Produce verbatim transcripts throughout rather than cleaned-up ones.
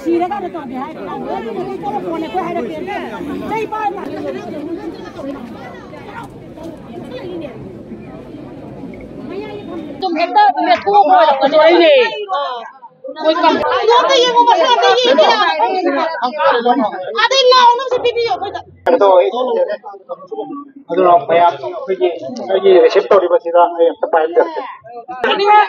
ꯁꯤꯔꯀꯥꯟꯗ ꯇꯧꯒꯦ ꯍꯥꯏ꯫ ꯀꯣꯟꯅ ꯑꯩꯈꯣꯏ ꯍꯥꯏꯔꯛꯀꯦ꯫ ꯆꯩ ꯄꯥꯏ꯫ ꯑꯗꯨꯝ ꯍꯦꯛꯇ ꯃꯦꯠꯊꯣꯛꯑꯒ ꯑꯣꯏꯔꯝꯒꯅꯤ꯫ ꯑꯩꯉꯣꯟꯗ ꯌꯦꯡꯉꯣ, ꯃꯁꯥꯗ ꯌꯦꯡꯒꯦ꯫ ꯑꯗꯩ ꯂꯥꯎꯅꯕꯁꯨ ꯄꯤꯕꯤꯌꯣ ꯑꯩꯈꯣꯏꯗ꯫ ꯑꯗꯣ ꯃꯌꯥꯝ ꯑꯩꯈꯣꯏꯒꯤ ꯑꯩꯒꯤ ꯔꯤꯁꯤꯞ ꯇꯧꯔꯤꯕꯁꯤꯗ ꯑꯩ ꯑꯝꯇ ꯄꯥꯏꯍꯟꯖꯔꯛꯀꯦ꯫ ꯄꯤꯕ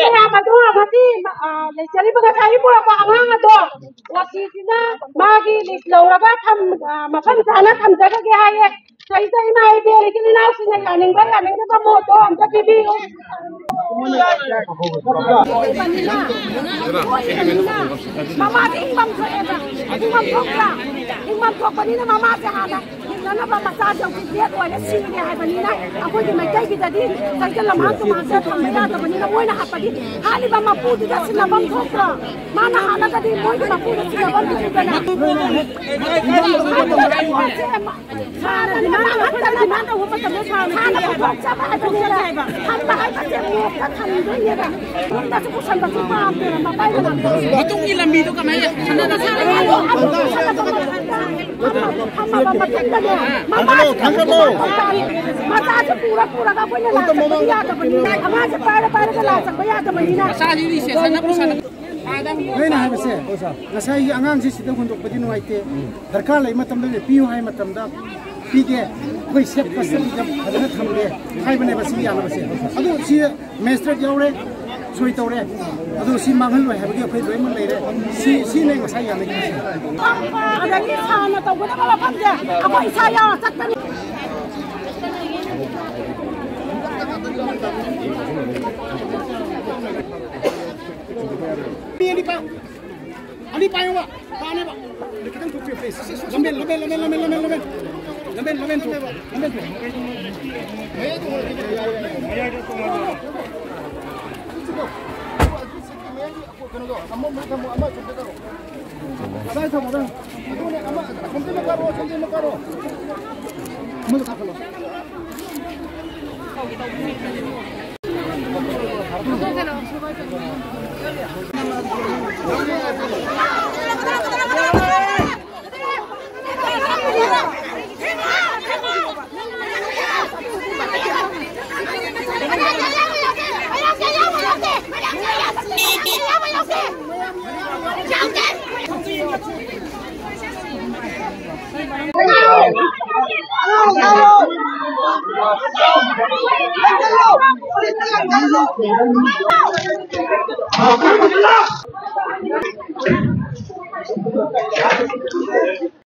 ꯃꯌꯥꯝ ꯑꯗꯣ ꯉꯁꯤ, ꯑ, ꯂꯩꯖꯔꯤꯕ ꯉꯁꯥꯏꯒꯤ ꯄꯨꯔꯛꯄ ꯑꯉꯥꯡ ꯑꯗꯣ ꯉꯁꯤꯁꯤꯅ ꯃꯥꯒꯤ ꯂꯤꯁ ꯂꯧꯔꯒ ꯊꯝ-, ꯑ, ꯃꯐꯝ ꯆꯥꯅ ꯊꯝꯖꯔꯒꯦ ꯍꯥꯏꯌꯦ꯫ ꯀꯩꯗ ꯏꯃꯥ ꯏꯕꯦꯜ ꯏꯆꯤꯟ ꯏꯅꯥꯎꯁꯤꯡꯅ ꯌꯥꯅꯤꯡꯕ ꯌꯥꯅꯤꯡꯗꯕ ꯃꯣꯠꯇꯣ ꯑꯝꯇ ꯄꯤꯕꯤꯌꯨ꯫ ꯃꯃꯥꯗꯤ ꯍꯤꯡꯐꯝ ꯊꯣꯛꯑꯦꯕ꯫ ꯍꯤꯡꯐꯝ ꯊꯣꯛꯇ꯭ꯔꯥ? ꯍꯤꯡꯐꯝ ꯊꯣꯛꯄꯅꯤꯅ ꯃꯃꯥꯁꯦ ꯍꯥꯟꯅ ꯍꯤꯡꯅꯅꯕ ꯃꯆꯥꯁꯦ ꯍꯧꯖꯤꯛ ꯗꯦꯠ ꯑꯣꯏꯔꯦ ꯁꯤꯔꯦ ꯍꯥꯏꯕꯅꯤꯅ ꯑꯩꯈꯣꯏꯒꯤ ꯃꯩꯇꯩꯒꯤꯗꯗꯤ ꯆꯪꯁꯤꯜ ꯂꯝꯍꯥꯡ ꯇꯨꯝꯍꯥꯡꯁꯦ ꯊꯝꯕ ꯌꯥꯗꯕꯅꯤꯅ ꯃꯣꯏꯅ ꯍꯥꯠꯄꯗꯤ ꯍꯥꯠꯂꯤꯕ ꯃꯄꯨꯗꯨꯗ ꯁꯤꯟꯅꯐꯝ ꯊꯣꯛꯇ꯭ꯔꯣ? ꯃꯥꯅ ꯍꯥꯠꯂꯒꯗꯤ ꯃꯣꯏꯒꯤ ꯃꯄꯨꯗ ꯁꯤꯟꯅꯐꯝ ꯊꯣꯛꯏꯗꯅ꯫ ꯍꯥꯟꯅ ꯗꯤꯃꯥꯟ ꯇꯧꯕ ꯃꯇꯝꯗ ꯁꯥꯔ ꯄꯤꯒꯦ ꯍꯥꯏꯕ꯫ ꯊꯝꯕ ꯍꯥꯏꯕꯁꯦ ꯃꯣꯛꯇ ꯊꯝꯗꯣꯏꯅꯦꯕ꯫ ꯌꯨꯝꯗꯁꯨ ꯄꯨꯁꯟꯕꯁꯨ ꯄꯥꯝꯗꯦꯕ, ꯃꯄꯥꯏ ꯃꯅꯥꯛꯇ꯫ ꯃꯇꯨꯡꯒꯤ ꯂꯝꯕꯤꯗꯣ ꯀꯃꯥꯏꯅ ꯈꯟꯅꯔꯁꯤ? ꯑꯗꯨ, ꯑꯗꯨ ꯄꯨꯁꯜꯂꯕ ꯃꯇꯨꯡꯗ, ꯊꯝꯃꯕ ꯃꯇꯨꯡꯗꯅꯦ, ꯃꯃꯥꯁꯦ ꯊꯝꯒꯅꯨ, ꯊꯝꯒꯅꯨ꯫ ꯃꯆꯥꯁꯦ ꯄꯨꯔ ꯄꯨꯔꯒ ꯑꯩꯈꯣꯏꯅ ꯂꯥꯛ ꯆꯠꯄꯗꯤ ꯌꯥꯗꯕꯅꯤꯅ, ꯑꯉꯥꯡꯁꯦ ꯄꯥꯏꯔ ꯄꯥꯏꯔꯒ ꯂꯥꯛ ꯆꯠꯄ ꯌꯥꯗꯕꯅꯤꯅ꯫ ꯃꯆꯥꯁꯤ ꯔꯤꯁꯦꯞꯁꯟꯅ ꯄꯨꯁꯜꯂꯒ ꯅꯣꯏꯅ ꯍꯥꯏꯕꯁꯦ, ꯉꯁꯥꯏꯒꯤ ꯑꯉꯥꯡꯁꯤ ꯁꯤꯗ ꯍꯨꯟꯗꯣꯛꯄꯗꯤ ꯅꯨꯡꯉꯥꯏꯇꯦ, ꯗꯔꯀꯥꯔ ꯂꯩ ꯃꯇꯝꯗ ꯄꯤꯌꯨ ꯍꯥꯏ ꯃꯇꯝꯗ ꯄꯤꯒꯦ, ꯑꯩꯈꯣꯏ ꯁꯦꯞ ꯀꯁꯇꯗꯤꯗ ꯐꯖꯅ ꯊꯝꯒꯦ ꯍꯥꯏꯕꯅꯦꯕ ꯁꯤ ꯌꯥꯅꯕꯁꯦ꯫ ꯑꯗꯨ ꯁꯤ ꯃꯦꯖꯤꯁꯇ꯭ꯔꯦꯠ ꯌꯥꯎꯔꯦ, ꯁꯣꯏ ꯇꯧꯔꯦ, ꯑꯗꯨ ꯁꯤ ꯃꯥꯡꯍꯜꯂꯣꯏ ꯍꯥꯏꯕꯒꯤ ꯑꯩꯈꯣꯏ ꯂꯣꯏꯅꯃꯛ ꯂꯩꯔꯦ꯫ ꯁꯤ, ꯁꯤꯅꯦ ꯉꯁꯥꯏ ꯌꯥꯅꯈꯤꯕꯁꯦ꯫ ꯑꯗꯒꯤ ꯁꯥꯔꯅ ꯇꯧꯒꯗꯕ ꯃꯐꯝꯁꯦ ꯑꯩꯈꯣꯏ ꯏꯁꯥ ꯌꯥꯎꯔ ꯆꯠꯀꯅꯤ꯫ ꯃꯤ ꯑꯅꯤ ꯄꯥꯏꯌꯨ꯫ ꯑꯅꯤ ꯄꯥꯏꯌꯨꯕ꯫ ꯄꯥꯅꯦꯕ꯫ ꯈꯤꯇꯪ ꯊꯣꯛꯄꯤꯌꯨ, please꯫ ꯂꯝꯕꯦꯟ, ꯂꯝꯕꯦꯟ, ꯂꯝꯕꯦꯟ, ꯂꯝꯕꯦꯟ, ꯂꯝꯕꯦꯟ, ꯂꯝꯕꯦꯟ꯫ ꯂꯝꯕꯦꯟ ꯊꯣꯛꯑꯦꯕ꯫ ꯂꯝꯕꯦꯟ ꯊꯣꯛꯑꯦ꯫ ꯀꯩꯅꯣꯗꯣ, ꯑꯃ ꯃꯨꯛ ꯊꯝꯃꯣ, ꯑꯃ ꯁꯣꯝꯗ ꯇꯧꯔꯣ꯫ ꯑꯗꯥꯏ ꯊꯝꯃꯣ, ꯑꯗꯥꯏ꯫ ꯑꯗꯨꯅꯦ, ꯑꯃ, ꯑꯁꯣꯝꯗꯩ ꯑꯃ ꯀꯥꯔꯛꯑꯣ, ꯑꯁꯣꯝꯗꯩ ꯑꯃ ꯀꯥꯔꯛꯑꯣ꯫ ꯑꯃꯗꯣ ꯀꯥꯈꯠꯂꯣ꯫